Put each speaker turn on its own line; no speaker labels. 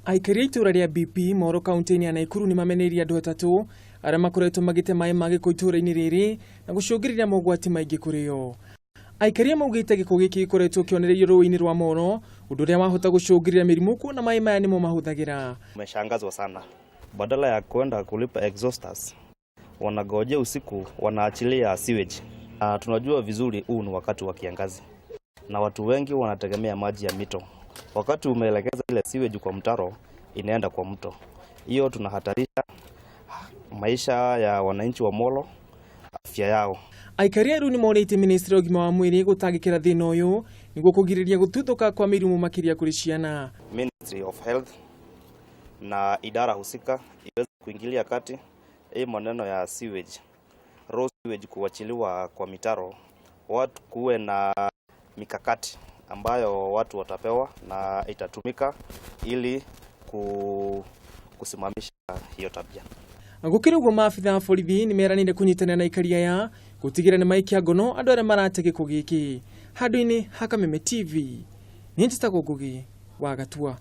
Aikari a itũũra rĩa BP Moro kaunti-inĩ ya Naikuru nĩ mameneirie andũ atatũ arĩa makoretwo magĩte maĩ ma gĩko itũũra-inĩ rĩrĩ na gũcũngĩrĩria mogwati maingĩ kũrĩ o. Aikari a maugĩte gĩko gĩkĩ gĩkoretwo kĩonereirio rũĩ-inĩ rwa Moro, ũndũ ũrĩa wahota gũcũngĩrĩria mĩrimũ kuona maĩ maya nĩmo mahũthagĩra.
Tumeshangazwa sana, badala ya kwenda kulipa exhausters wanagojea usiku, wanaachilia sewage. Na tunajua vizuri huu ni wakati wa kiangazi na watu wengi wanategemea maji ya mito. Wakati umeelekeza ile sewage kwa mtaro, inaenda kwa mto, hiyo tunahatarisha maisha ya wananchi wa Molo, afya yao.
Aikari a rĩu nĩ morĩtie ministry ya ũgima wa mwĩrĩ gũtangĩkĩra thĩna ũyũ nĩguo kũgirĩrĩria gũtuthũka kwa mĩrimũ makĩria kũrĩ ciana.
Ministry of Health na idara husika iweze kuingilia kati hii maneno ya sewage, raw sewage kuachiliwa kwa mitaro, watu kuwe na mikakati ambayo watu watapewa na itatumika ili kusimamisha hiyo tabia.
Gũkĩrĩ ũguo, maabitha a borithi nĩ meranĩire kũnyitanĩra na aikari aya gũtigĩrĩra nĩ maikia ngono andũ arĩa marate gĩko gĩkĩ. Handũ-inĩ ha Kameme TV, niĩ njĩtagwo Ngugi wa Gatua.